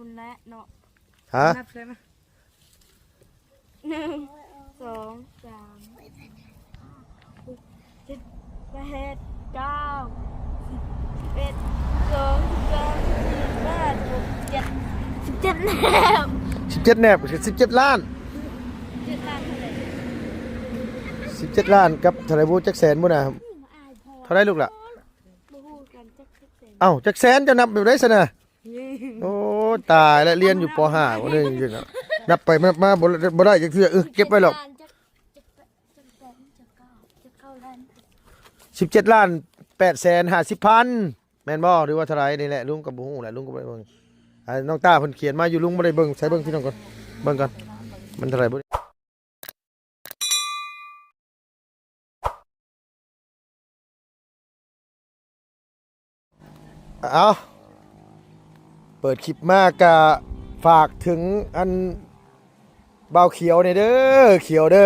ພຸ້ນແຫຼະເນາະ. ຮະ? ນັບເລີຍມາ. ໜຶ່ງ ສອງ ສາມ ສີ່ ຫ້າ ຫົກ ເຈັດ ແປດ ເກົ້າ ສິບ ສິບເອັດ ສິບສອງ ສິບສາມ ສິບສີ່ ສິບຫ້າ ສິບຫົກ ສິບເຈັດ ສິບເຈັດແໜບ ສິບເຈັດແໜບ ສິບເຈັດລ້ານ ເຈັດລ້ານເທົ່າໃດ? ສິບເຈັດລ້ານກັບເທົ່າໃດບໍ່? ຈັກແສນບໍ່ນະ? ເທົ່າໃດລູກຫຼະ? ບໍ່ຮູ້ຄືກັນ ຈັກ ຈັກແສນ. ເອົ້າ ຈັກແສນ ເຈົ້ານັບແບບໃດຊັ້ນນະ? ໂອ້ ຕາຍແລ້ວ ຮຽນຢູ່ ປໍຫ້າ ບໍ່ໄດ້ຢູ່ເນາະ ນັບໄປນັບມາບໍ່ ບໍ່ໄດ້ຈັກເທື່ອ. ເອີ ເກັບໄວ້ດອກ. ສິບເຈັດລ້ານແປດແສນຫ້າສິບພັນ ແມ່ນບໍ່ ຫຼືວ່າເທົ່າໃດນີ້ແຫຼະ ລຸງກໍບໍ່ຮູ້ແຫຼະ ລຸງກໍບໍ່ໄດ້ເບິ່ງ. ອ່າ ນ້ອງຕ້າເພິ່ນຂຽນມາຢູ່ ລຸງບໍ່ໄດ້ເບິ່ງ. ໃສ່ເບິ່ງພີ່ນ້ອງກ່ອນ ເບິ່ງກ່ອນ ມັນເທົ່າໃດບໍ່? ເອົາ ເປີດຄລິບມາກະຝາກເຖິງອັນບ່າວຂຽວແດ່ເດີ ຂຽວເດີ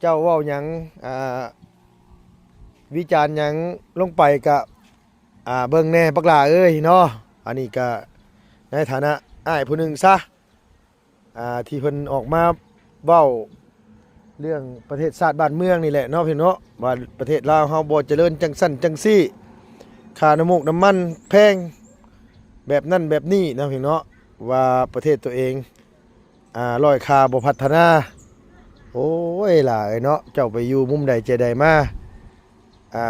ເຈົ້າເວົ້າຫຍັງ ອ່າ ວິຈານຫຍັງລົງໄປກະ ອ່າ ເບິ່ງແດ່ບັກຫຼ້າເອີຍເນາະ. ອັນນີ້ກະໃນຖານະອ້າຍຜູ້ໜຶ່ງຊະ ອ່າ ທີ່ເພິ່ນອອກມາເວົ້າເລື່ອງປະເທດຊາດບ້ານເມືອງນີ້ແຫຼະເນາະພີ່ນ້ອງເນາະ ວ່າປະເທດລາວເຮົາບໍ່ຈະເລີນຈັ່ງຊັ້ນຈັ່ງຊີ້ ຄ່ານ້ຳມູກນ້ຳມັນແພງ ແບບນັ້ນແບບນີ້ເນາະພີ່ນ້ອງເນາະ ວ່າປະເທດຕົວເອງ ອ່າ ດ້ອຍຄ່າ ບໍ່ພັດທະນາ. ໂອ້ຍ ຫຼ້າເອີຍເນາະ ເຈົ້າໄປຢູ່ມຸມໃດແຈໃດມາ ອ່າ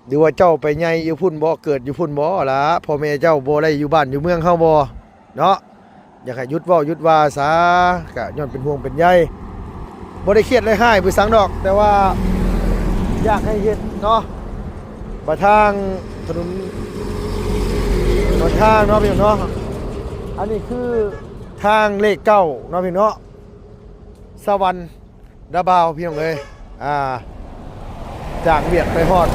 ຫຼືວ່າເຈົ້າໄປໃຫຍ່ຢູ່ພຸ້ນບໍ່ ເກີດຢູ່ພຸ້ນບໍ່ລະ ພໍ່ແມ່ເຈົ້າບໍ່ໄດ້ຢູ່ບ້ານຢູ່ເມືອງເຮົາບໍ່ເນາະ? ຢາກໃຫ້ຢຸດເວົ້າຢຸດວ່າຊະ ກະຍ້ອນເປັນຫ່ວງເປັນໃຍ ບໍ່ໄດ້ຄຽດໄດ້ຮ້າຍເປັນຫຍັງດອກ ແຕ່ວ່າຢາກໃຫ້ເຮັດເນາະ ບາດທາງຖະໜົນ ບາດທາງເນາະພີ່ນ້ອງເນາະ. ອັນນີ້ຄືທາງເລກເກົ້າເນາະພີ່ນ້ອງເນາະ ສະຫວັນ ດາບາວ ພີ່ນ້ອງເອີຍ ອ່າ ຈາກວຽກໄປຮອດ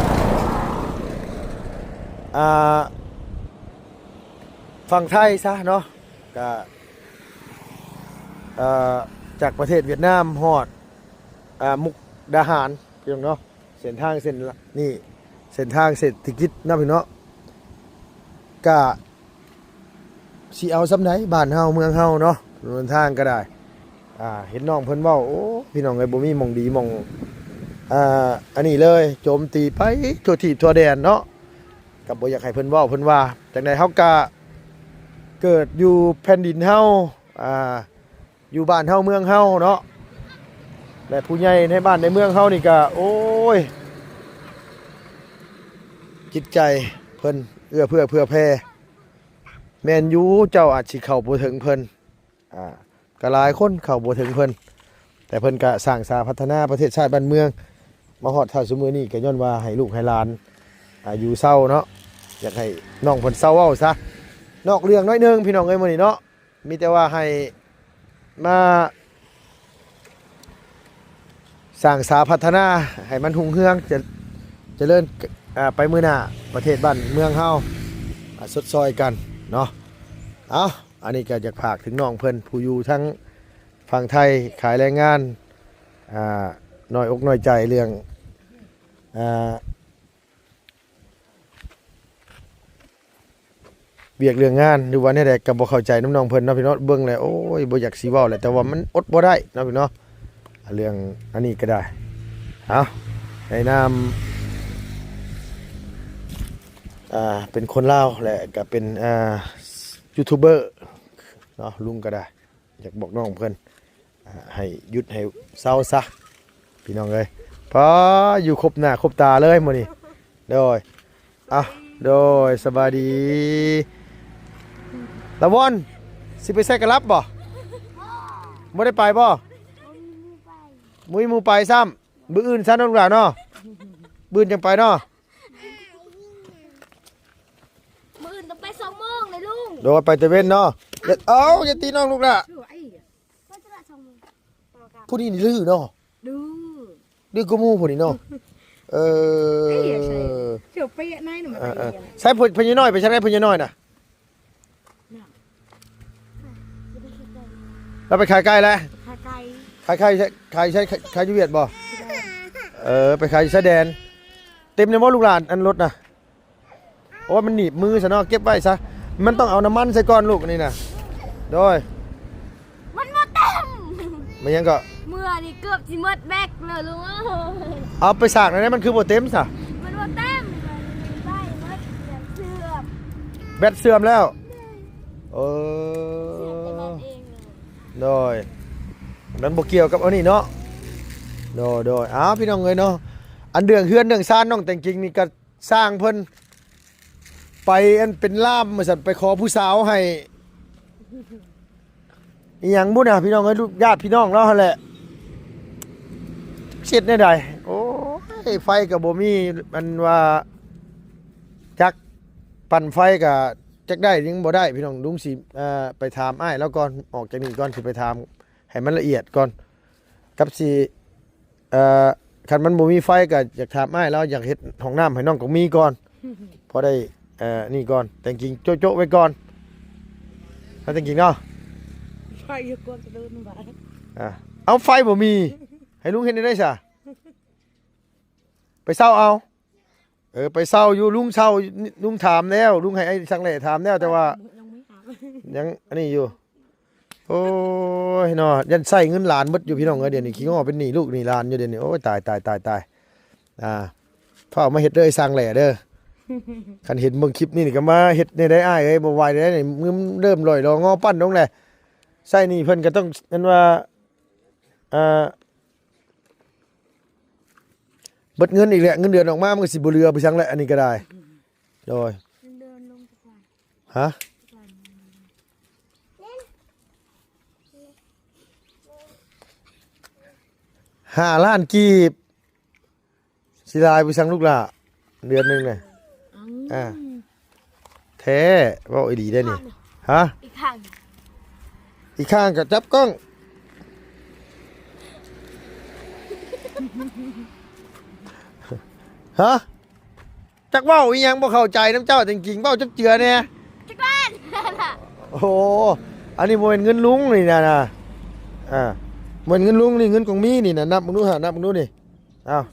ອ່າ ຝັ່ງໄທຊະເນາະ ກະ ເອີ ຈາກປະເທດຫວຽດນາມຮອດ ອ່າ ມຸກດາຫານ ພີ່ນ້ອງເນາະ. ເສັ້ນທາງເສັ້ນນີ້ ເສັ້ນທາງເສດຖະກິດເນາະພີ່ນ້ອງເນາະ ກະ ຊິເອົາສ່ຳໃດ ບ້ານເຮົາເມືອງເຮົາເນາະ ຖະໜົນຫົນທາງກໍໄດ້ ອ່າ ເຫັນນ້ອງເພິ່ນເວົ້າ ໂອ້ ພີ່ນ້ອງເອີຍ ບໍ່ມີໝ່ອງດີໝ່ອງ ອ່າ ອັນນີ້ເລີຍ ໂຈມຕີໄປທົ່ວທີບທົ່ວແດນເນາະ ກໍບໍ່ຢາກໃຫ້ເພິ່ນເວົ້າເພິ່ນວ່າ. ຈັ່ງໃດເຮົາກະເກີດຢູ່ແຜ່ນດິນເຮົາ ອ່າ ຢູ່ບ້ານເຮົາເມືອງເຮົາເນາະ ແລະ ຜູ້ໃຫຍ່ໃນບ້ານໃນເມືອງເຮົານີ້ກະ ໂອ້ຍ ຈິດໃຈເພິ່ນເອື້ອເຟື້ອເຜື່ອແຜ່. ແມ່ນຢູ່ ເຈົ້າອາດຊິເຂົ້າບໍ່ເຖິງເພິ່ນ ອ່າ ກໍຫຼາຍຄົນເຂົ້າບໍ່ເຖິງເພິ່ນ ແຕ່ເພິ່ນກະສ້າງສາພັດທະນາປະເທດຊາດບ້ານເມືອງ ມາຮອດເທົ່າຊຸມື້ນີ້ ກໍຍ້ອນວ່າໃຫ້ລູກໃຫ້ຫຼານ ອ່າ ຢູ່ເຊົາເນາະ ຢາກໃຫ້ນ້ອງເພິ່ນເຊົາເວົ້າຊະ. ນອກເລື່ອງໜ້ອຍໜຶ່ງ ພີ່ນ້ອງເອີຍ ມື້ນີ້ເນາະ ມີແຕ່ວ່າໃຫ້ມາສ້າງສາພັດທະນາໃຫ້ມັນຮຸ່ງເຮືອງ ຈະ ຈະເລີນ ອ່າ ໄປມື້ໜ້າ ປະເທດບ້ານເມືອງເຮົາ ອ່າ ຊົດຊ່ອຍກັນເນາະ. ເອົາ ອັນນີ້ກໍຢາກຝາກເຖິງນ້ອງເພິ່ນ ຜູ້ຢູ່ທາງຝັ່ງໄທ ຂາຍແຮງງານ ອ່າ ນ້ອຍອົກນ້ອຍໃຈເລື່ອງ ອ່າ ວຽກເລື່ອງງານ ຫຼືວ່າແນວໃດກໍບໍ່ເຂົ້າໃຈນຳນ້ອງເພິ່ນເນາະພີ່ນ້ອງ. ເບິ່ງແລ້ວ ໂອ້ຍ ບໍ່ຢາກຊິເວົ້າແຫຼະ ແຕ່ວ່າມັນອົດບໍ່ໄດ້ເນາະພີ່ນ້ອງ ເລື່ອງອັນນີ້ກໍໄດ້. ເອົາ ໃນນາມ ອ່າ ເປັນຄົນລາວ ແລະ ກໍເປັນ ອ່າ ຢູທູບເບີເນາະ ລຸງກໍໄດ້ ຢາກບອກນ້ອງເພິ່ນ ອ່າ ໃຫ້ຢຸດໃຫ້ເຊົາຊະ ພີ່ນ້ອງເອີຍ. ປ້າ ຢູ່ຄົບໜ້າຄົບຕາເລີຍມື້ນີ້. ໂດຍ ເອົ້າ ໂດຍ ສະບາຍດີ. ລະວອນ ຊິໄປໃສ ກະລັບບໍ່? ບໍ່ໄດ້ໄປບໍ່? ບໍ່ມີໝູ່ໄປຊ້ຳ. ມື້ອື່ນຊະເນາະ ລູກຫຼານເນາະ ມື້ອື່ນຈັ່ງໄປເນາະ. ມື້ອື່ນຕ້ອງໄປສອງໂມງເດ້ລຸງ. ໂດຍ ໄປແຕ່ເວັນເນາະ. ເອົາ ຢ່າຕີນ້ອງລູກຫຼ້າ. ຜູ້ນີ້ນີ້ດື້ເນາະ ດື້ ດື້ກວ່າໝູ່ຜູ້ນີ້ເນາະ. ເອີ ໃສ່ເສື້ອເປະໃນນະ ມັນ ເອີ ໃສ່ ພໍ່ໃຫຍ່ນ້ອຍໄປທາງໃດ ພໍ່ໃຫຍ່ນ້ອຍນະ? ລາວໄປຂາຍໄກ່ແລ້ວ ຂາຍໄກ່ ຂາຍໄກ່ ຂາຍ ຂາຍ ຂາຍຢູ່ຫວຽດບໍ່? ເອີ ໄປຂາຍຢູ່ຊາຍແດນ. ເຕັມແລ້ວບໍ່ລູກຫຼານ ອັນລົດນະ? ໂອ້ຍ ມັນໜີບມືຊະເນາະ ເກັບໄວ້ຊະ. ມັນຕ້ອງເອົານ້ຳມັນໃສ່ກ່ອນລູກ ອັນນີ້ນະ. ໂດຍ ມັນບໍ່ເຕັມ. ແມ່ນຫຍັງເກາະ? ເມື່ອນີ້ເກືອບຊິໝົດແມັກແລ້ວລຸງເອີຍ. ເອົາໄປສາກແນວໃດ ມັນຄືບໍ່ເຕັມຊະ? ມັນບໍ່ເຕັມ ມັນໄດ້ໝົດ ແບັດເສື່ອມ. ແບັດເສື່ອມແລ້ວ? ເອີ ເສື່ອມແຕ່ແບັດເອງເລີຍ. ໂດຍ ມັນບໍ່ກ່ຽວກັບອັນນີ້ເນາະ. ໂດຍ ໂດຍ ອ້າວ ພີ່ນ້ອງເອີຍເນາະ ອັນເລື່ອງເຮືອນເລື່ອງຊານນ້ອງແຕງກິງນີ້ກະ ຊ່າງເພິ່ນໄປອັນເປັນລ່າມວ່າຊັ້ນ ໄປຂໍຜູ້ສາວໃຫ້ ອີ່ຫຍັງບຸນນະ ພີ່ນ້ອງເອີຍ ລູກຍາດພີ່ນ້ອງລາວຫັ້ນແຫຼະ. ເຮັດແນວໃດ? ໂອ້ຍ ໄຟກໍບໍ່ມີ ອັນວ່າຈັກປັ່ນໄຟກໍຈັກໄດ້ຍັງບໍ່ໄດ້ ພີ່ນ້ອງ. ລຸງຊິ ເອີ ໄປຖາມອ້າຍລາວກ່ອນ ອອກຈາກນີ້ກ່ອນ ຊິໄປຖາມໃຫ້ມັນລະອຽດກ່ອນ ກັບຊິ ເອີ ຄັນມັນບໍ່ມີໄຟກໍຢາກຖາມອ້າຍລາວ ຢາກເຮັດຫ້ອງນ້ຳໃຫ້ນ້ອງກອງມີກ່ອນ ພໍໄດ້ ເອີ ນີ້ກ່ອນ ແຕ່ງກິງໂຈະໆໄວ້ກ່ອນ ເອົາແຕ່ງກິງເນາະ. ໄຟຢູ່ກ່ອນຈະເດີນໄປ ອ່າ ເອົາ ໄຟບໍ່ມີ ໃຫ້ລຸງເຮັດແນວໃດຊະ? ໄປເຊົ່າເອົາ. ເອີ ໄປເຊົ່າຢູ່ ລຸງເຊົ່າ ລຸງຖາມແລ້ວ ລຸງໃຫ້ອ້າຍຊ່າງແຫຼຖາມແລ້ວ ແຕ່ວ່າຍັງອັນນີ້ຢູ່. ໂອ້ຍເນາະ ຢ້ານໃຊ້ເງິນຫຼານໝົດຢູ່ ພີ່ນ້ອງເອີຍ. ດຽວນີ້ຂີ້ງໍເປັນໜີ້ລູກໜີ້ຫຼານຢູ່ດຽວນີ້. ໂອ້ຍ ຕາຍ ຕາຍ ຕາຍ ຕາຍ ອ່າ ຟ້າວມາເຮັດເດີ ຊ່າງແຫຼເດີ. ຄັນເຫັນເບິ່ງຄລິບນີ້ນີ້ກໍມາເຮັດແນວໃດອ້າຍເອີຍ ບໍ່ໄຫວແລ້ວນີ້ ເລີ່ມລອຍລໍງໍປັ້ນລົງແຫຼະ. ໃຊ້ໜີ້ເພິ່ນກໍຕ້ອງ ອັນວ່າ ອ່າ ເບິດເງິນອີກແຫຼະ ເງິນເດືອນອອກມາມັນກໍຊິບໍ່ເຫຼືອໄປສັງແຫຼະ ອັນນີ້ກໍໄດ້. ໂດຍ ເງິນເດືອນລົງຈັກບາດ? ຮະ? ຫ້າລ້ານກີບ ຊິຫຼາຍໄປສັງລູກຫຼ້າ ເດືອນໜຶ່ງນະ. ອ່າ ແທ້ ເວົ້າອີ່ຫຼີໄດ໋ນີ້. ຮະ? ອີກຂ້າງ ອີກຂ້າງກໍຈັບກ້ອງ. ຮະ? ຈັກເວົ້າອີ່ຫຍັງ ບໍ່ເຂົ້າໃຈນຳເຈົ້າ ແຕ່ງກິງເວົ້າຈັກເທື່ອແດ່. ຈັກລ້ານ? ໂອ້ ອັນນີ້ບໍ່ແມ່ນເງິນລຸງນີ້ນະ ນະ ອ່າ ບໍ່ແມ່ນເງິນລຸງນີ້ ເງິນກອງມີນີ້ນະ. ນັບເບິ່ງດູຫາ ນັບເບິ່ງດູນີ້. ເອົາ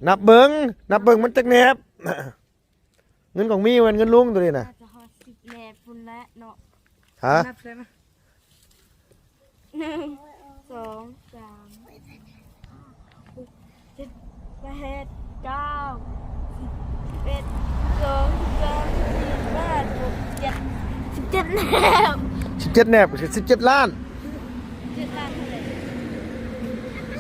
ນັບເບິ່ງ ນັບເບິ່ງມັນຈັກແໜບ. ເງິນຂອງມີແມ່ນເງິນລຸງໂຕນີ້ນະ. ໜ້າຈະຮອດສິບແໜບພຸ້ນແຫຼະເນາະ. ຮະ? ນັບເລີຍມາ. ໜຶ່ງ ສອງ ສາມ ສີ່ ຫ້າ ຫົກ ເຈັດ ແປດ ເກົ້າ ສິບ ສິບເອັດ ສິບສອງ ສິບສາມ ສິບສີ່ ສິບຫ້າ ສິບຫົກ ສິບເຈັດ ສິບເຈັດແໜບ. ສິບເຈັດແໜບ ສິບເຈັດລ້ານ. ສິບເຈັດລ້ານເທົ່າໃດ?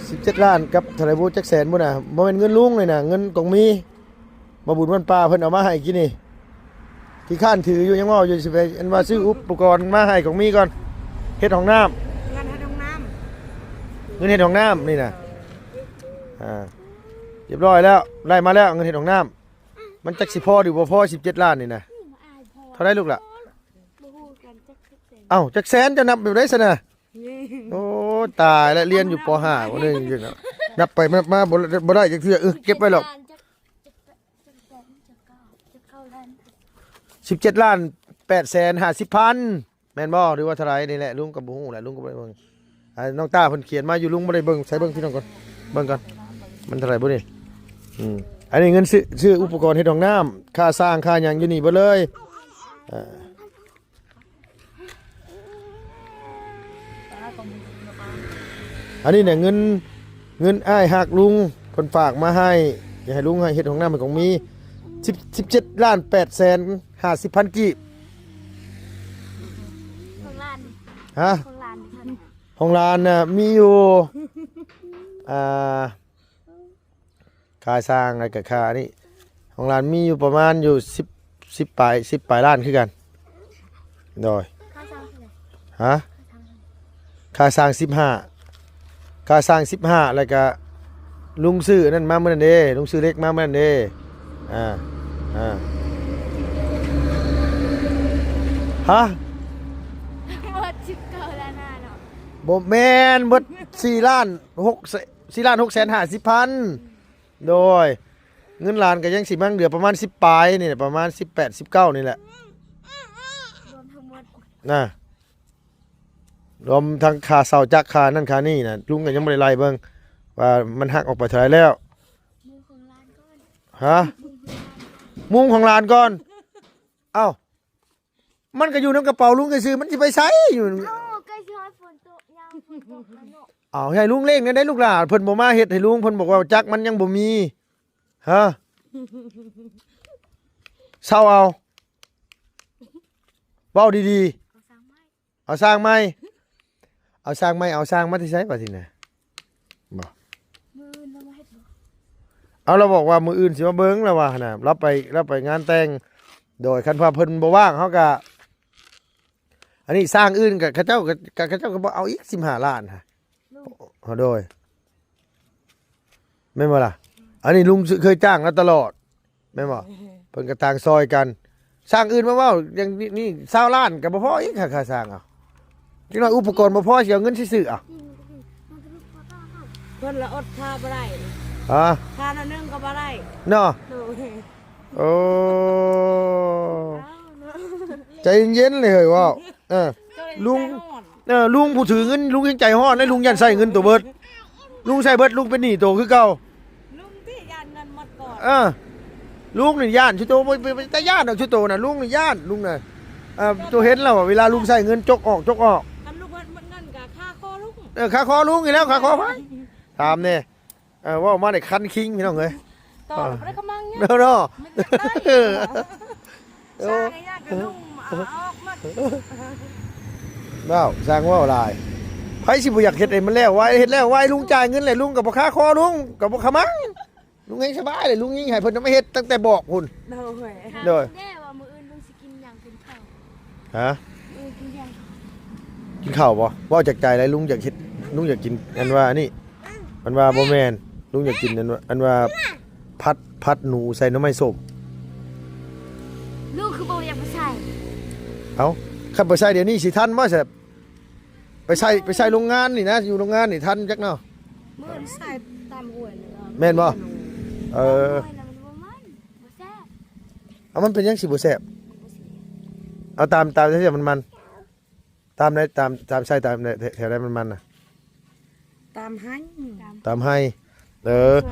ສິບເຈັດລ້ານກັບເທົ່າໃດບໍ່ ຈັກແສນບໍ່ນະ. ບໍ່ແມ່ນເງິນລຸງເລີຍນະ ເງິນຂອງມີ. ມາບຸນວັນປ່າເພິ່ນເອົາມາໃຫ້ກິນນີ້ ຂີ້ຄ້ານຖືຢູ່ ຍັງເວົ້າຢູ່ ຊິໄປ ອັນວ່າຊື້ອຸປະກອນມາໃຫ້ຂອງມີກ່ອນ ເຮັດຫ້ອງນ້ຳ ເງິນເຮັດຫ້ອງນ້ຳ ເງິນເຮັດຫ້ອງນ້ຳນີ້ນະ. ອ່າ ຮຽບຮ້ອຍແລ້ວ ໄດ້ມາແລ້ວເງິນເຮັດຫ້ອງນ້ຳ. ມັນຈັກຊິພໍຫຼືບໍ່ພໍ ສິບເຈັດລ້ານນີ້ນະ. ເທົ່າໃດລູກຫຼ້າ? ເອົ້າ ຈັກແສນ ເຈົ້ານັບແບບໃດຊັ້ນນະ? ໂອ້ ຕາຍແລ້ວ ຮຽນຢູ່ ປໍຫ້າ ບໍ່ໄດ້ຢູ່ເນາະ ນັບໄປນັບມາບໍ່ ບໍ່ໄດ້ຈັກເທື່ອ. ເອີ ເກັບໄວ້ດອກ. ສິບເຈັດລ້ານແປດແສນຫ້າສິບພັນ ແມ່ນບໍ່ ຫຼືວ່າເທົ່າໃດນີ້ແຫຼະ ລຸງກໍບໍ່ຮູ້ແຫຼະ ລຸງກໍບໍ່ໄດ້ເບິ່ງ. ອ່າ ນ້ອງຕ້າເພິ່ນຂຽນມາຢູ່ ລຸງບໍ່ໄດ້ເບິ່ງ. ໃສ່ເບິ່ງພີ່ນ້ອງກ່ອນ ເບິ່ງກ່ອນ ມັນເທົ່າໃດບໍ່ນີ້? ອືມ ອັນນີ້ເງິນຊື້ ຊື້ອຸປະກອນເຮັດຫ້ອງນ້ຳ ຄ່າສ້າງ ຄ່າຫຍັງຢູ່ນີ້ເບິດເລີຍ. ອ່າ ອັນນີ້ນະ ເງິນ ເງິນອ້າຍຮັກລຸງເພິ່ນຝາກມາໃຫ້ ຢາກໃຫ້ລຸງໃຫ້ເຮັດຫ້ອງນ້ຳໃຫ້ຂອງມີ ສິບ ສິບເຈັດລ້ານແປດແສນຫ້າສິບພັນກີບ. ຂອງຫຼານ ຮະ? ຂອງຫຼານ ຂອງຫຼານນະມີຢູ່ ອ່າ ຄ່າສ້າງ ແລ້ວກໍຄ່ານີ້ ຂອງຫຼານມີຢູ່ປະມານຢູ່ສິບ ສິບປາຍ ສິບປາຍລ້ານຄືກັນ. ໂດຍ ຄ່າສ້າງເທົ່າໃດ? ຮະ? ຄ່າສ້າງສິບຫ້າ ຄ່າສ້າງສິບຫ້າ ແລ້ວກໍລຸງຊື້ອັນນັ້ນມາມື້ນັ້ນເດ້ ລຸງຊື້ເຫຼັກມາມື້ນັ້ນເດ້. ອ່າ ອ່າ ຮະ? ໝົດສິບເກົ້າລ້ານຫ້າເນາະ. ບໍ່ແມ່ນ ໝົດສີ່ລ້ານຫົກ ສີ່ລ້ານຫົກແສນຫ້າສິບພັນ. ໂດຍ ເງິນຫຼານກໍຍັງຊິມັງເຫຼືອປະມານສິບປາຍນີ້ແຫຼະ ປະມານສິບແປດ ສິບເກົ້ານີ້ແຫຼະ ລວມທັງໝົດນະ ລວມທັງຄ່າເຊົ່າຈັກ ຄ່ານັ້ນຄ່ານີ້ນະ ລຸງກໍຍັງບໍ່ໄດ້ໄລ່ເບິ່ງວ່າມັນຫັກອອກໄປເທົ່າໃດແລ້ວ. ມຸງຂອງຫຼານກ່ອນ ຮະ? ມຸງຂອງຫຼານກ່ອນ. ເອົ້າ ມັນກໍຢູ່ນຳກະເປົາລຸງຊື່ໆ ມັນຊິໄປໃສຢູ່? ເອົ້າ ໃກ້ຊິຮອດຝົນຕົກ ຍາມຝົນຕົກແລ້ວເນາະ. ເອົ້າ ໃຫ້ລຸງເລັ່ງແດ່ເດ້ລູກຫຼານ ເພິ່ນບໍ່ມາເຮັດໃຫ້ລຸງ ເພິ່ນບອກວ່າຈັກມັນຍັງບໍ່ມີ. ຮະ ເຊົາເອົາ ເວົ້າດີໆ. ເອົາຊ່າງໃໝ່ ເອົາຊ່າງໃໝ່ ເອົາຊ່າງມາແຕ່ໃສບາດນີ້ນະ? ບໍ່ ມື້ອື່ນລາວມາເຮັດບໍ່? ເອົາ ລາວບອກວ່າມື້ອື່ນຊິມາເບິ່ງ ລາວວ່າຫັ້ນນະ ລາວໄປ ລາວໄປງານແຕ່ງ. ໂດຍ ຄັນວ່າເພິ່ນບໍ່ວ່າງ ເຮົາກະ ອັນນີ້ຊ່າງອື່ນກະ ເຂົາເຈົ້າກະ ເຂົາເຈົ້າກະບໍ່ເອົາອີກ ສິບຫ້າລ້ານຫັ້ນ. ໂດຍ ແມ່ນບໍ່ລະ? ອັນນີ້ລຸງເຄີຍຈ້າງລາວຕະຫຼອດ ແມ່ນບໍ່? ເພິ່ນກໍຕ່າງຊ່ອຍກັນ. ຊ່າງອື່ນມາເວົ້າຢ່າງນີ້ ຊາວລ້ານກໍບໍ່ພໍອີກ ຄ່າ ຄ່າຊ່າງ. ເອົາ ຈັກໜ້ອຍອຸປະກອນບໍ່ພໍ ຊິເອົາເງິນຊື້ເອົາ. ເພິ່ນລະອົດຖ້າບໍ່ໄດ້. ຮະ? ຖ້າໜ້ອຍໜຶ່ງກໍບໍ່ໄດ້ເນາະ. ໂອ້ ເອົາເນາະ ໃຈເຢັນໆເລີຍເຮີ້ຍ ເວົ້າ. ເອີ ລຸງ ເອີ ລຸງຜູ້ຖືເງິນ ລຸງຍັງໃຈຮ້ອນເດ້ ລຸງຢ້ານໃຊ້ເງິນໂຕເບິດ. ລຸງໃຊ້ເບິດ ລຸງເປັນໜີ້ໂຕຄືເກົ່າ. ລຸງຕິຢ້ານເງິນໝົດກ່ອນ. ເອີ ລຸງນີ້ຢ້ານຊຸໂຕ ບໍ່ ບໍ່ ບໍ່ ແຕ່ຢ້ານດອກຊຸໂຕນະ ລຸງນີ້ຢ້ານ ລຸງນະ. ເອີ ໂຕເຫັນແລ້ວວ່າເວລາລຸງໃຊ້ເງິນຈົກອອກ ຈົກອອກ. ຄັນລຸງເບິດໝົດເງິນກໍຄາຄໍລຸງ. ເອີ ຄາຄໍລຸງນີ້ແລ້ວ ຄາຄໍໃຜ? ຖາມແດ່. ເອີ ເວົ້າມາໄດ້ຄັນຄິງ ພີ່ນ້ອງເອີຍ. ຕໍ່ໄປກໍມັງເນາະ ມັນຢາກໄດ້ ເອີ ຊ່າງໃຫ້ຍາກກະນຸ່ງ ເອົາອອກໝົດ. ເວົ້າ ຊ່າງເວົ້າຫຼາຍ ໃຜຊິບໍ່ຢາກເຮັດໃຫ້ມັນແລ້ວໄວ ເຮັດແລ້ວໄວ ລຸງຈ່າຍເງິນແລ້ວ ລຸງກໍບໍ່ຄາຄໍ ລຸງກໍບໍ່ຂະມັງ ລຸງແຮງສະບາຍເລີຍ ລຸງຍິງໃຫ້ເພິ່ນມາເຮັດຕັ້ງແຕ່ບອກພຸ້ນ. ໂດຍ ຖາມແດ່ວ່າມື້ອື່ນລຸງຊິກິນຫຍັງກິນເຂົ້າ? ຮະ? ມື້ອື່ນກິນຫຍັງ? ກິນເຂົ້າບໍ່? ເວົ້າຈາກໃຈເລີຍ ລຸງຢາກເຮັດ ລຸງຢາກກິນ ອັນວ່າອັນນີ້ ມັນວ່າບໍ່ແມ່ນ ລຸງຢາກກິນອັນວ່າ ອັນວ່າຜັດ ຜັດໜູໃສ່ໜໍ່ໄມ້ສົ້ມ. ລຸງຄືບໍ່ຢາກໄປໃສ່? ເອົ້າ ຄັນໄປໃສ່ດຽວນີ້ຊິທັນບໍ່ຊະ? ໄປໃສ່ ໄປໃສ່ໂລງງານນີ້ນະ ຢູ່ໂລງງານນີ້ທັນຈັກເນາະ. ມື້ໃສ່ຕາມຫ້ວຍນີ້ເນາະ. ແມ່ນບໍ່? ເອີ ຕາມຫ້ວຍນະມັນບໍ່ມັນ ບໍ່ແຊບ. ເອົາ ມັນເປັນຫຍັງຊິບໍ່ແຊບ? ເອົາຕາມ ຕາມ ຕາມໃດ ຕາມ ຕາມໃສ່ຕາມໃດ ແຖວໃດມັນມັນນະ? ຕາມໄຮ່ ຕາມໄຮ່. ເອີ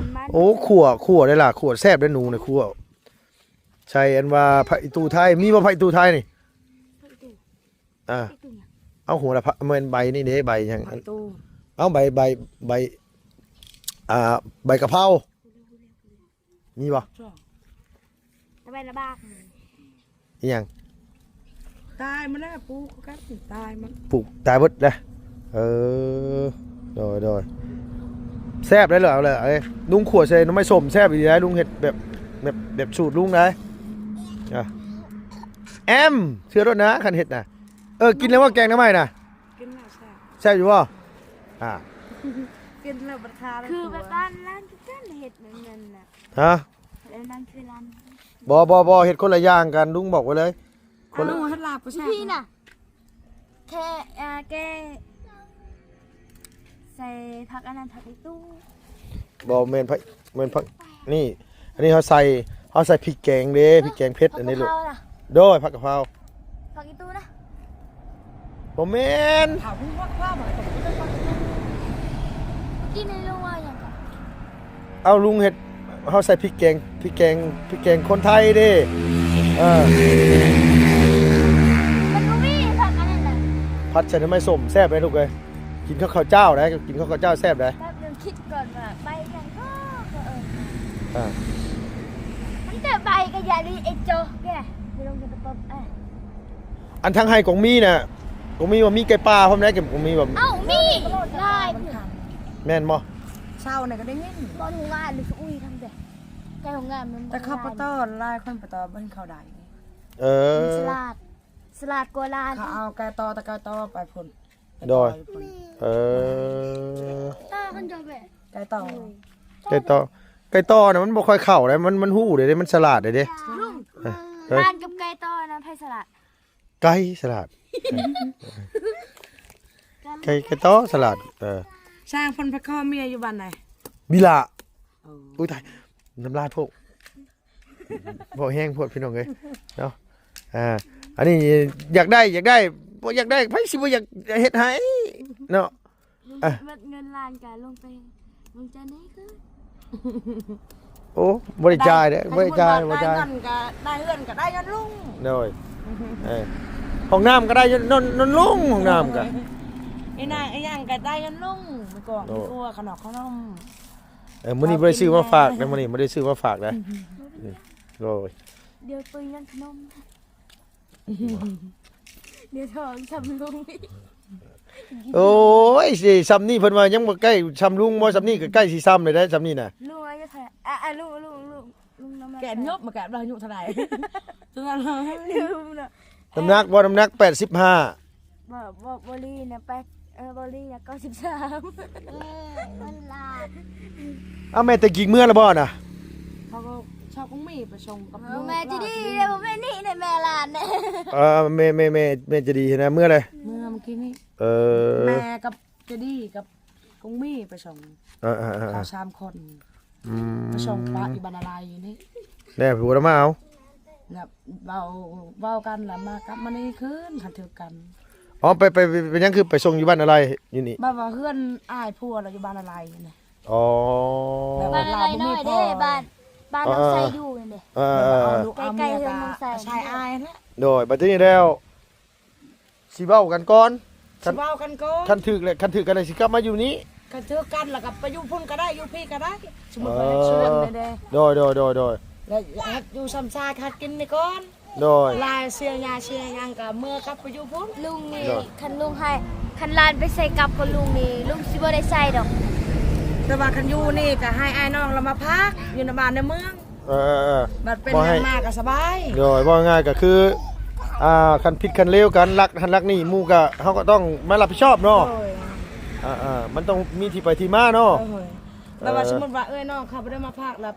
ໂອ້ ຂົ້ວ ຂົ້ວໄດ້ລະ ຂົ້ວແຊບເດ້ ໜູນະ ຂົ້ວໃສ່ອັນວ່າຜັກອີ່ຕູໄທ. ມີບໍ່ຜັກອີ່ຕູໄທນີ້? ຜັກອີ່ຕູ ອ່າ ຜັກອີ່ຕູຫຍັງ? ເອົາ ຫົວລະພະ ແມ່ນໃບນີ້ເດ້ ໃບຫຍັງ? ຜັກອີ່ຕູ ເອົາ ໃບ ໃບ ໃບ ອ່າ ໃບກະເພົາ. ມີບໍ່? ສອງ ແຕ່ໃບລະບາກ ອີ່ຫຍັງ? ຕາຍໝົດແລ້ວ ປູກຄືກັນ ຕາຍໝົດ ປູກຕາຍເບິດແລ້ວ. ເອີ ໂດຍ ໂດຍ ແຊບໄດ໋ ເອົາແຫຼະ ເອີ ລຸງຂົ້ວໃສ່ໜໍ່ໄມ້ສົ້ມແຊບອີ່ຫຼີໄດ໋ ລຸງເຮັດແບບ ແບບ ແບບສູດລຸງໄດ໋. ອ່າ ແອມ ເຊື່ອໂລດນະ ຄັນເຮັດນະ. ເອີ ກິນແລ້ວບໍ່ແກງໜໍ່ໄມ້ນະ? ກິນແລ້ວແຊບ. ແຊບຢູ່ບໍ່? ອ່າ ກິນແລ້ວບັດຄາ ຄືແບບວ່າຮ້ານຄືກັນ ເຮັດແບບນັ້ນນະ. ຮະ? ແລ້ວນັ້ນຄືຮ້ານ ບໍ່ ບໍ່ ບໍ່ ເຮັດຄົນລະຢ່າງກັນ ລຸງບອກໄວ້ເລີຍ. ຄົນລະ ເອົາ ເຮັດລາບກໍແຊບ ພີ່ນະ ແຄ່ ອ່າ ແກງໃສ່ຜັກອັນນັ້ນ ຜັກອີ່ຕູ. ບໍ່ແມ່ນ ແມ່ນຜັກນີ້ ອັນນີ້ເຮົາໃສ່ ເຮົາໃສ່ພິກແກງເດ້ ພິກແກງເຜັດອັນນີ້ລູກ. ໂດຍ ຜັກກະເພົາ ຜັກອີ່ຕູນະ. ບໍ່ແມ່ນ ຖາມເພິ່ນວ່າ ວ່າ ກິນໃຫ້ລຸງວ່າຫຍັງກໍ ເອົາ ລຸງເຮັດ ເຮົາໃສ່ພິກແກງ ພິກແກງ ພິກແກງຄົນໄທເດ້. ເອີ ມັນບໍ່ມີຜັກອັນນັ້ນນະ ຜັດໃສ່ໜໍ່ໄມ້ສົ້ມແຊບເດ້ລູກເອີຍ. ກິນກັບເຂົ້າເຈົ້າໄດ໋ ກິນກັບເຂົ້າເຈົ້າແຊບໄດ໋. ແປັບໜຶ່ງຄິດກ່ອນວ່າໃບຫຍັງກໍ ກໍເອີ້ນ ອ່າ ມັນແຕ່ໃບກະຢາລີໄອ້ໂຈກແກ ໄປລົງກັນຕະປອບ ອ່າ ອັນທາງໄຮ່ກອງມີນະ ກອງມີວ່າມີໄກ່ປ່າພ້ອມໄດ໋ ກອງມີວ່າ ເອົ້າ ມີຫຼາຍ ແມ່ນບໍ່? ເຊົ້ານີ້ກໍໄດ້ຍິນ ບ່ອນໂຮງງານນີ້ ອຸ້ຍ ທຳແບບ ໃກ້ໂຮງງານມັນ ແຕ່ເຂົາປະຕອນຫຼາຍ ຄົນປະຕອນບໍ່ເຫັນເຂົາໄດ້. ເອີ ມັນສະຫຼາດ ສະຫຼາດກວ່າຫຼານ ເຂົາເອົາໄກ່ຕໍ່ ແຕ່ໄກ່ຕໍ່ໄປພຸ້ນ. ໂດຍ ເອີ ໄກ່ຕໍ່ ໄກ່ຕໍ່ ໄກ່ຕໍ່ນະ ມັນບໍ່ຄ່ອຍເຂົ້າເດ້ ມັນ ມັນຮູ້ເດ້ ມັນສະຫຼາດເດ້. ລຸງ ເອີ ຮ້ານກັບໄກ່ຕໍ່ນະ ໃຜສະຫຼາດ? ໄກ່ສະຫຼາດ ໄກ່ ໄກ່ຕໍ່ສະຫຼາດ. ເອີ ຊ່າງເພິ່ນໄປຂໍເມຍຢູ່ບ້ານໃດ? ວິລະ. ໂອ້ ອຸ້ຍ ຕາຍ ນ້ຳລາຍໂພດ. ເວົ້າແຮງໂພດພີ່ນ້ອງເອີຍເນາະ. ອ່າ ອັນນີ້ຢາກໄດ້ ຢາກໄດ້ ບໍ່ຢາກໄດ້ ໃຜຊິບໍ່ຢາກເຮັດໃຫ້ເນາະ. ອ່ະ ເບິດເງິນລ້ານກະລົງໄປເບິ່ງເຈົ້າແດ່ຄື. ໂອ້ ບໍ່ໄດ້ຈ່າຍເດ້ ບໍ່ໄດ້ຈ່າຍ ບໍ່ຈ່າຍ. ຄັນສົມມຸດວ່າໄດ້ເງິນກໍໄດ້ເຮືອນກໍໄດ້ຍ້ອນລຸງ. ໂດຍ ເອີ ຫ້ອງນ້ຳກໍໄດ້ຍ້ອນ ຍ້ອນ ຍ້ອນລຸງ ຫ້ອງນ້ຳກໍ ອີ່ນາງອີ່ຫຍັງກໍໄດ້ຍ້ອນລຸງ. ມີກອງ ໂດຍ ມີຄົວ ຂະໜອກຂະໜົມ. ເອີ ມື້ນີ້ບໍ່ໄດ້ຊື້ມາຝາກນະ ມື້ນີ້ບໍ່ໄດ້ຊື້ມາຝາກນະ. ໂດຍ ດຽວໄປຍ້ອນຂະໜົມ. ດຽວທອງຊ່ຳລຸງອີກ. ໂອ້ຍ ຊິຊ່ຳນີ້ ເພິ່ນວ່າຍັງບໍ່ໃກ້ຊ່ຳລຸງບໍ່? ຊ່ຳນີ້ກໍໃກ້ຊິຊ່ຳແລ້ວເດ້ ຊ່ຳນີ້ນະ. ລຸງອາຍຸເທົ່າໃດ? ອ່າ ລຸງ ລຸງ ລຸງ ລຸງນຳ ແກນຍົບມາແກນວ່າອາຍຸເທົ່າໃດ? ຈົນວ່າລືມເນາະ. ນ້ຳໜັກບໍ່? ນ້ຳໜັກແປດສິບຫ້າ. ບໍ່ ບໍ່ ບໍ່ລີນະ ແປດ ເອີ ບໍ່ລີນະ ເກົ້າສິບສາມ. ເອີ ມັນຫຼານ. ເອົາ ແມ່ແຕ່ກິກເມືອແລ້ວບໍ່ນະ? ເຂົາກໍຊອກຄົງມີໄປສົ່ງກັບ ເອີ ລູກ ແມ່ຈະດີເດ້ ບໍ່ແມ່ນນີ້ເດ້ ແມ່ຫຼານເດ້. ເອີ ແມ່ ແມ່ ແມ່ ແມ່ຈະດີຫັ້ນນະ ເມືອໃດ? ເມືອມື້ກີ້ນີ້. ເອີ ແມ່ກັບຈະດີກັບຄົງມີໄປສົ່ງ. ເອີໆໆໆ ເຂົາສາມຄົນ. ອືມ ໄປສົ່ງປະຢູ່ບ້ານອາໄລນີ້. ແລ້ວຜົວລະມາເອົາ ແລ້ວເວົ້າ ເວົ້າກັນແລ້ວມາກັບມານີ້ຄືນ ຄັນຖືກກັນ. ອໍ ໄປ ໄປ ໄປ ເປັນຫຍັງຄືໄປສົ່ງຢູ່ບ້ານອາໄລຢູ່ນີ້? ແບບວ່າເຮືອນອ້າຍຜົວລາວຢູ່ບ້ານອາໄລນີ້. ອໍ ແບບວ່າລາວບໍ່ມີພໍ່. ບ້ານອາໄລນ້ອຍເດ້ ບ້ານ ບ້ານນ້ອງໄຊຢູ່ນີ້ເດ້. ເອີ ເອີ ເອີ ໃກ້ໆເຮືອນນ້ອງໄຊ ອາໄສອ້າຍຫັ້ນແຫຼະ. ໂດຍ ບັດທີນີ້ແລ້ວ ຊິເວົ້າກັນກ່ອນ ຊິເວົ້າກັນກ່ອນ. ຄັນຖືກແລ້ວ ຄັນຖືກກັນແລ້ວຊິກັບມາຢູ່ນີ້. ຄັນຖືກກັນແລ້ວກໍໄປຢູ່ພຸ້ນກໍໄດ້ ຢູ່ພີ້ກໍໄດ້. ສົມມຸດວ່າ ເອີ ຢາກຊວນແດ່ໆ. ໂດຍໆໆໆ ແລ້ວເຮັດຢູ່ຊຳຊາ ເຮັດກິນນີ້ກ່ອນ. ໂດຍ ລາຍເສຍຫຍ້າເສຍຫຍັງກໍເມືອກັບໄປຢູ່ພຸ້ນ. ລຸງນີ້ ໂດຍ ຄັນລຸງໃຫ້ ຄັນຫຼານໄປໃສ່ກັບກັບລຸງນີ້ ລຸງຊິບໍ່ໄດ້ໃສ່ດອກ. ແຕ່ວ່າຄັນຢູ່ນີ້ກໍໃຫ້ອ້າຍນ້ອງລາວມາພັກຢູ່ໃນບ້ານໃນເມືອງ. ເອີໆໆ ບັດເປັນຫຍັງມາກໍສະບາຍ. ໂດຍ ເວົ້າງ່າຍກໍຄື ອ່າ ຄັນຜິດຄັນເລວກັນ ລັກຫັ້ນລັກນີ້ ໝູ່ກໍ ເຮົາກໍຕ້ອງມາຮັບຜິດຊອບເນາະ. ໂດຍ ອ່າໆ ມັນຕ້ອງມີທີ່ໄປທີ່ມາເນາະ. ໂດຍ ແລ້ວວ່າ ເອີ ສົມມຸດວ່າເອື້ອຍນ້ອງເຂົາບໍ່ໄດ້ມາພັກລະ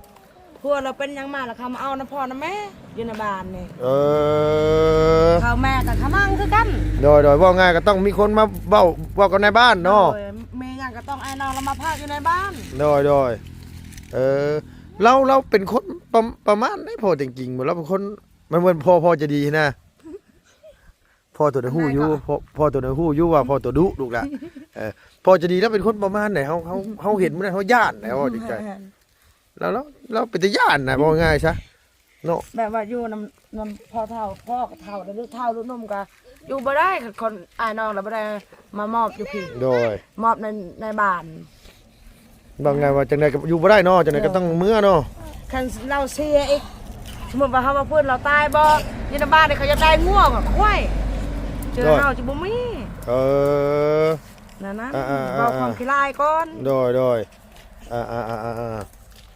ຜົວລາວເປັນຫຍັງມາລະ ເຂົາມາເອົານຳພໍ່ນຳແມ່ຢູ່ໃນບ້ານນີ້. ເອີ ເຂົາແມ່ກໍຂະມັງຄືກັນ. ໂດຍໆ ເວົ້າງ່າຍກໍຕ້ອງມີຄົນມາເວົ້າ ເວົ້າກັບນາຍບ້ານເນາະ. ໂດຍ ມີຫຍັງກໍຕ້ອງອ້າຍນ້ອງລາວມາພັກຢູ່ໃນບ້ານ. ໂດຍໆ ເອີ ລາວ ລາວເປັນຄົນປະ ປະມານໃດ ພໍ່ແທ້ຈິງບໍ່? ລາວເປັນຄົນ ມັນເໝືອນພໍ່ ພໍ່ໃຈດີຫັ້ນນະ ພໍ່ໂຕໃດຮູ້ຢູ່. ພໍ່ ພໍ່ໂຕໃດຮູ້ຢູ່ວ່າພໍ່ໂຕດຸລູກຫຼະ. ເອີ ພໍ່ໃຈດີລາວເປັນຄົນປະມານໃດ? ເຮົາ ເຮົາ ເຮົາເຫັນມື້ນັ້ນເຮົາຢ້ານໃດ ເວົ້າຈິງໃຈ. ແມ່ນ ລາວ ລາວ ລາວເປັນຕາຢ້ານນະ ເວົ້າງ່າຍຊະເນາະ. ແບບວ່າຢູ່ນຳ ນຳພໍ່ເຖົ້າ ພໍ່ກໍເຖົ້າແລ້ວ ລູກເຖົ້າລູກໜຸ່ມກໍຢູ່ບໍ່ໄດ້. ຄັນຄົນອ້າຍນ້ອງລາວບໍ່ໄດ້ມາມອບຢູ່ພີ້. ໂດຍ ມອບໃນ ໃນບ້ານ. ເວົ້າງ່າຍວ່າຈັ່ງໃດກໍຢູ່ບໍ່ໄດ້ເນາະ ຈັ່ງໃດກໍຕ້ອງເມືອເນາະ. ຄັນລາວເສຍອີກ ສົມມຸດວ່າເຮົາວ່າເພິ່ນລາວຕາຍບໍ່ ຢູ່ໃນບ້ານນີ້ເຂົາຢາກໄດ້ງົວກັບຄວາຍ ເຈີເຮົາຈະບໍ່ມີ. ເອີ ນັ້ນໆ ອ່າໆໆໆ ເວົ້າຄວາມຂີ້ລາຍກ່ອນ. ໂດຍໆ ອ່າໆໆ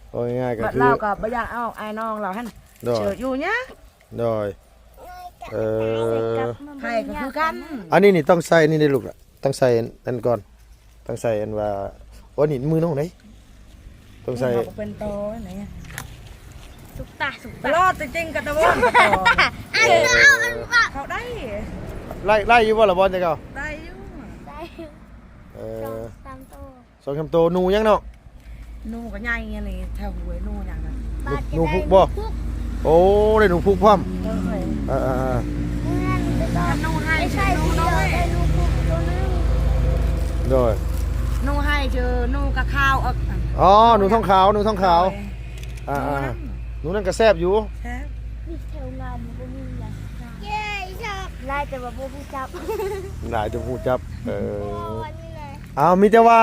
ໆ ເວົ້າງ່າຍໆກໍຄື ລາວກໍບໍ່ຢາກເອົາອ້າຍນ້ອງລາວຫັ້ນ. ໂດຍ ເຊີຢູ່ຫຍັງ. ໂດຍ ເອີ ໃຜກໍຄືກັນ. ອັນນີ້ນີ້ຕ້ອງໃສ່ອັນນີ້ເດ້ລູກຫຼະ ຕ້ອງໃສ່ອັນນັ້ນກ່ອນ ຕ້ອງໃສ່ອັນວ່າ ໂອ້ ນີ້ມືນ້ອງເດ້ ຕ້ອງໃສ່ ເຮົາກໍເປັນຕໍ່ນີ້ ສຸກຕາ ສຸກຕາ ລອດຈິງໆ ກະຕະວອນ ກະຕະວອນ ອັນເອົາອັນວ່າ ເຂົາໄດ້ ໄລ່ ໄລ່ຢູ່ບໍ່ລະ ບອນແຕ່ເກົ່າ ໄດ້ຢູ່ ໄດ້ຢູ່ ເອີ ສອງສາມໂຕ ສອງສາມໂຕ. ໜູຫຍັງເນາະ? ໜູກໍໃຫຍ່ອັນນີ້ ແຖວຫ້ວຍ ໜູຫຍັງນະ? ໜູ ໜູພຸກບໍ່? ໂອ້ ໄດ້ໜູພຸກພ້ອມ. ເອີ ເອີໆໆ ໜູໄຮ ໄດ້ໜູພຸກໂຕໜຶ່ງ. ໂດຍ ໜູໄຮ ເຈີໜູກະຂາວອອກ. ອໍ ໜູທອງຂາວ ໜູທອງຂາວ. ໂດຍ ອ່າໆ ໜູນັ້ນກໍແຊບຢູ່ ແຊບ. ມີແຖວງາມ ບໍ່ມີຫຍັງ ຫຼາຍແຕ່ວ່າບໍ່ຮູ້ຈັກ ຫຼາຍແຕ່ບໍ່ຮູ້ຈັກ. ເອີ ເອົາ ມີແຕ່ວ່າ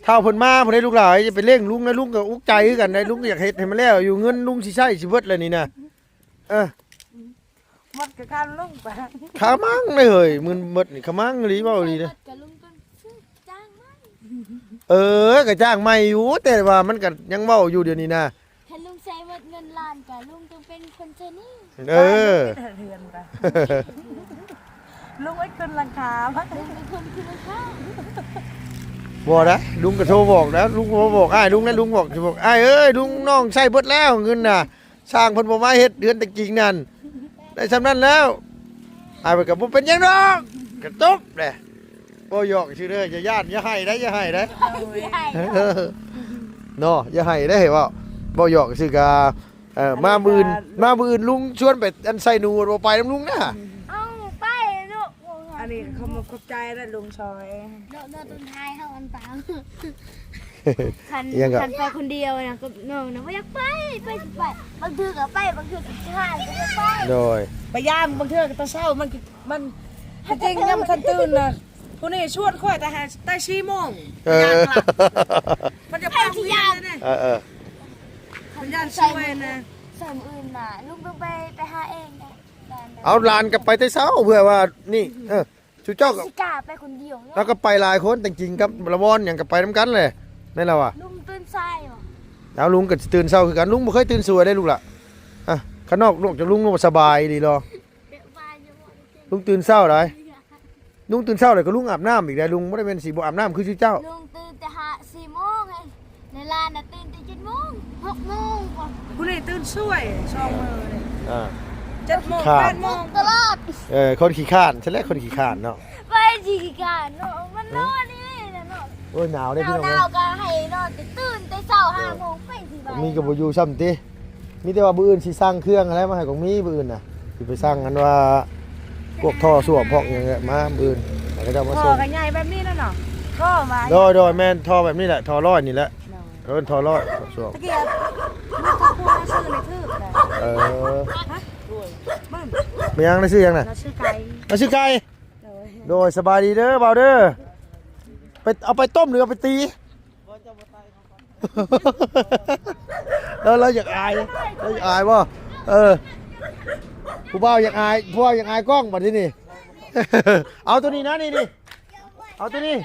ທ້າວເພິ່ນມາພຸ້ນເດ້ລູກຫຼານ ຢ່າໄປເລັ່ງລຸງນະ ລຸງກໍອຸກໃຈຄືກັນໄດ໋ ລຸງກໍຢາກເຮັດໃຫ້ມັນແລ້ວຢູ່ ເງິນລຸງຊິໃຊ້ຊິເບິດແລ້ວນີ້ນະ. ເອີ ໝົດກໍຄານລົງໄປ ຂະມັງເດ້ເຮີ້ຍ ໝື່ນເບິດນີ້ຂະມັງອີ່ຫຼີ ເວົ້າອີ່ຫຼີເດ້. ໝົດກໍລຸງຕ້ອງຊື້ຈ້າງໃໝ່ ເອີ ກໍຈ້າງໃໝ່ຢູ່ ແຕ່ວ່າມັນກໍຍັງເວົ້າຢູ່ດຽວນີ້ນະ. ຄັນລຸງໃຊ້ໝົດເງິນລ້ານກະລຸງຕ້ອງເປັນຄົນໃຊ້ໜີ້. ເອີ ເຮືອນກະ ລຸງໄວ້ຂຶ້ນຫຼັງຄາ ລຸງເປັນຄົນຂຶ້ນຫຼັງຄາ. ບໍ່ນະ ລຸງກະໂທບອກນະ ລຸງໂທບອກອ້າຍລຸງນະ ລຸງບອກ ຊິບອກ ອ້າຍເອີຍ ລຸງນ້ອງໃຊ້ເບິດແລ້ວເງິນນະ ຊ່າງເພິ່ນບໍ່ມາເຮັດເຮືອນແຕ່ກິງນັ້ນ ໄດ້ຊ່ຳນັ້ນແລ້ວ. ອ້າຍເພິ່ນກະບໍ່ເປັນຫຍັງດອກ ກະຈົບແຫຼະ. ບໍ່ ຢອກຊື່ເດີ ຢ່າຢ້ານ ຢ່າໄຫ້ໄດ໋ ຢ່າໄຫ້ໄດ໋ ເນາະ ຢ່າໄຫ້ໄດ໋ ເວົ້າ ເວົ້າຢອກຊື່ກະ ເອີ ມາມື້ອື່ນ ມາມື້ອື່ນລຸງຊວນໄປອັນໃສ່ໜູ ບໍ່ໄປນຳລຸງນະ. ເອົ້າ ໄປເນາະ ອັນນີ້ເຂົາມາຂອບໃຈແລ້ວລຸງຊ່ອຍ ເນາະ ເນາະ ຕົ້ນທ້າຍເຮົາອັນຕາງ ຄັນ ອີຫຍັງກໍ ຄັນໄປຄົນດຽວນະ ກັບນ້ອງນະ ບໍ່ຢາກໄປ ໄປຊິໄປ ບາງເທື່ອກໍໄປ ບາງເທື່ອກໍຂີ້ຄ້ານ ບໍ່ຢາກໄປ ໂດຍ ໄປຢາມ ບາງເທື່ອກໍຕອນເຊົ້າ ມັນ ມັນ ທີ່ຈິງຍາມຄັນຕື່ນນະ ຜູ້ນີ້ຊວນຂ້ອຍແຕ່ຫາ ແຕ່ສີ່ໂມງ ເອີ ຢ້ານຫຼັບ ມັນຈະໄປໂຮງຮຽນເດ້ ເອີໆ ມັນຢ້ານຊວຍນະ ໃສ່ມື້ອື່ນນະ ລຸງໄປ ໄປ ໄປຫາເອງໄດ້ ເອົາຫຼານກໍໄປແຕ່ເຊົ້າ ເພື່ອວ່ານີ້ ເອີ ຊຸເຈົ້າກໍ ຊິກ້າໄປຄົນດຽວເນາະ ແລ້ວກໍໄປຫຼາຍຄົນ ແຕ່ຈິງກັບລະວອນຫຍັງກໍໄປນຳກັນແຫຼະ ແມ່ນລະວະ ລຸງຕື່ນສາຍບໍ່ ເອົາ ລຸງກໍຕື່ນເຊົ້າຄືກັນ ລຸງບໍ່ເຄີຍຕື່ນສວຍເດ້ລູກຫຼ້າ ອະ ຂ້າງນອກ ນອກຈາກລຸງ ລຸງສະບາຍອີ່ຫຼີເນາະ ແບບວ່າ ລຸງຕື່ນເຊົ້າໃດ ລຸງຕື່ນເຊົ້າແລ້ວກໍລຸງອາບນ້ຳອີກໄດ໋ ລຸງບໍ່ໄດ້ແມ່ນຊິບໍ່ອາບນ້ຳຄືຊຸເຈົ້າ ລຸງຕື່ນແຕ່ຫ້າ ສີ່ໂມງເລີຍ ໃນລານນະຕື່ນແຕ່ເຈັດໂມງ ຫົກໂມງພຸ້ນ ຜູ້ນີ້ຕື່ນສວຍ ສອງມື້ນີ້ ອ່າ ເຈັດໂມງ ແປດໂມງຕະຫຼອດ ເອີ ຄົນຂີ້ຄ້ານ ຊັ້ນແຫຼະ ຄົນຂີ້ຄ້ານເນາະ ໄປຂີ້ຄ້ານເນາະ ມັນນອນນີ້ແຫຼະເນາະ ໂອ້ຍ ໜາວເດ້ພີ່ນ້ອງ ໜາວໆ ກໍໃຫ້ນອນ ແຕ່ຕື່ນແຕ່ເຊົ້າ ຫ້າໂມງໄປຊິໄປ ມີກໍບໍ່ຢູ່ຊ້ຳຕິ ມີແຕ່ວ່າມື້ອື່ນຊິສັ່ງເຄື່ອງຫັ້ນແຫຼະ ມາໃຫ້ກອງມີມື້ອື່ນນະ ຊິໄປສັ່ງອັນວ່າ ພວກທໍ່ສ້ວມພວກຫຍັງແຫຼະ ມາມື້ອື່ນ ໃຫ້ເຂົາເຈົ້າມາສົ່ງ ທໍ່ກໍໃຫຍ່ແບບນີ້ແຫຼະເນາະ ທໍ່ວ່າ ໂດຍໆ ແມ່ນ ທໍ່ແບບນີ້ແຫຼະ ທໍ່ຮ້ອຍນີ້ແຫຼະ ໂດຍ ເອີ້ນທໍ່ຮ້ອຍ ທໍ່ສ້ວມ ຕະກີ້ ມັນກໍຄົວຊື້ໃນຖືກນະ ເອີ ຮະ ເບິ່ງ ແມ່ນຫຍັງນະ ຊື້ຫຍັງນະ ລາວຊື້ໄກ່ ລາວຊື້ໄກ່ ໂດຍ ໂດຍ ສະບາຍດີເດີ ບ່າວເດີ ໄປ ເອົາໄປຕົ້ມ ຫຼື ເອົາໄປຕີ? ລາວ ລາວຢາກອາຍ ລາວຢາກອາຍບໍ່? ເອີ ຜູ້ບ່າວຢາກອາຍ ຜູ້ບ່າວຢາກອາຍກ້ອງບັດທີນີ້ ເອົາໂຕນີ້ນະ ນີ້ ນີ້ ເອົາໂຕນີ້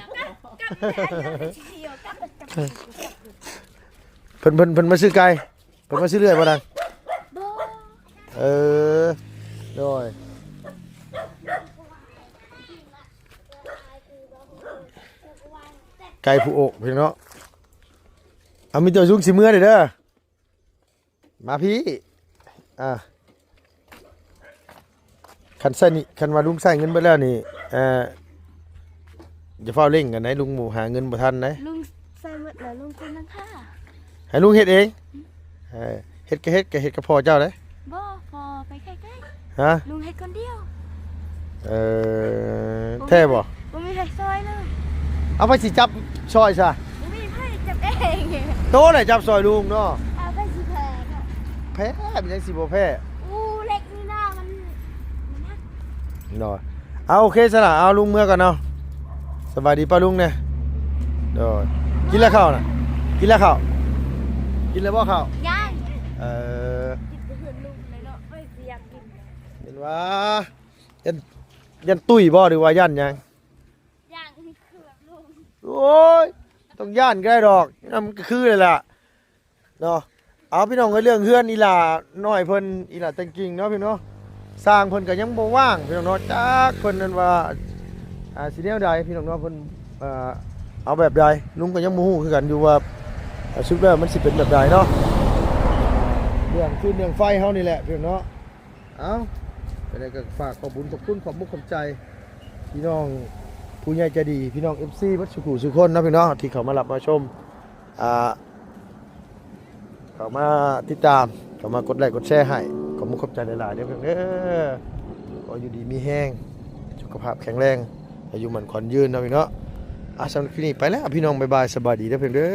ເພິ່ນ ເພິ່ນ ເພິ່ນມາຊື້ໄກ່ ເພິ່ນມາຊື້ເລື່ອຍບໍ່ນາງ? ບໍ່ ເອີ ໂດຍ ໄກ່ຜູ້ໂອກພີ່ນ້ອງເນາະ ເອົາ ມີແຕ່ລຸງຊິເມືອເດີ ມາພີ້ ອ່າ ຄັນໃຊ້ນີ້ ຄັນວ່າລຸງໃຊ້ເງິນເບິດແລ້ວນີ້ ເອີ ຢ່າຟ້າວເລັ່ງກັນໃດ ລຸງບໍ່ຫາເງິນບໍ່ທັນໃດ ລຸງໃຊ້ໝົດແລ້ວ ລຸງເປັນນາງຂ້າ ໃຫ້ລຸງເຮັດເອງ ເອີ ເຮັດກໍເຮັດ ກໍເຮັດກັບພໍ່ເຈົ້າເດ້ ບໍ່ ພໍ່ໄປໄກໆ ຮະ ລຸງເຮັດຄົນດຽວ ເອີ ແທ້ບໍ່? ບໍ່ມີໃຜຊ່ອຍເລີຍ ເອົາ ໃຜຊິຈັບຊ່ອຍຊະ? ບໍ່ມີໃຜຈັບເອງ ໂຕແຫຼະຈັບຊ່ອຍລຸງເນາະ ເອົາ ໃຜຊິແພ້ເນາະ ແພ້ ມັນຍັງຊິບໍ່ແພ້ ອູເຫຼັກນີ້ນະ ມັນ ມັນໜັກ ເນາະ ເອົາ ໂອເຄຊະລະ ເອົາ ລຸງເມືອກ່ອນເນາະ ສະບາຍດີປ້າລຸງແດ່ ໂດຍ ກິນແລ້ວເຂົ້ານະ ກິນແລ້ວເຂົ້າ ກິນແລ້ວບໍ່ເຂົ້າ? ຍັງ ເອີ ກິນແຕ່ເຮືອນລຸງເລີຍເນາະ ໄປຊິຢາກກິນ ເຫັນວ່າ ຢ້ານ ຢ້ານຕຸ້ຍບໍ່ ຫຼືວ່າຢ້ານຫຍັງ? ຢ້ານຄືລຸງ ໂອ້ຍ ຕ້ອງຢ້ານກໍໄດ້ດອກ ມັນກໍຄືແຫຼະເນາະ ເອົາ ພີ່ນ້ອງເອີຍ ເລື່ອງເຮືອນອີ່ຫຼ້ານ້ອຍເພິ່ນ ອີ່ຫຼ້າແຕງກິງເນາະ ພີ່ນ້ອງເນາະ ຊ່າງເພິ່ນກໍຍັງບໍ່ວ່າງ ພີ່ນ້ອງເນາະ ຈັກເພິ່ນນັ້ນວ່າ ອ່າ ຊິແນວໃດ ພີ່ນ້ອງເນາະ ເພິ່ນ ອ່າ ເອົາແບບໃດ ລຸງກໍຍັງບໍ່ຮູ້ຄືກັນຢູ່ວ່າ ອ່າ ສຸດແລ້ວມັນຊິເປັນແບບໃດເນາະ ເລື່ອງຟືນເລື່ອງໄຟເຮົານີ້ແຫຼະ ພີ່ນ້ອງເນາະ. ເອົ້າ ຈັ່ງໃດກໍຝາກຂອບບຸນຂອບຄຸນ ຂອບມຸກຂອບໃຈ ພີ່ນ້ອງຜູ້ໃຫຍ່ໃຈດີ ພີ່ນ້ອງເອັຟຊີ ເບິດສູ່ຜູ້ສູ່ຄົນເນາະ ພີ່ນ້ອງ ທີ່ເຂົ້າມາຮັບມາຊົມ ອ່າ ເຂົ້າມາຕິດຕາມ ເຂົ້າມາກົດໄລ້ກົດແຊໃຫ້ ຂອບມຸກຂອບໃຈຫຼາຍໆເດີ ເດີ ຂໍຢູ່ດີມີແຮງ ສຸຂະພາບແຂງແຮງ ອາຍຸໝັ້ນຂວັນຍືນເນາະ ພີ່ນ້ອງເນາະ ອ່າ ສຳລັບຄລິບນີ້ໄປແລ້ວ ພີ່ນ້ອງ ບາຍບາຍ ສະບາຍດີເດີ ເດີ.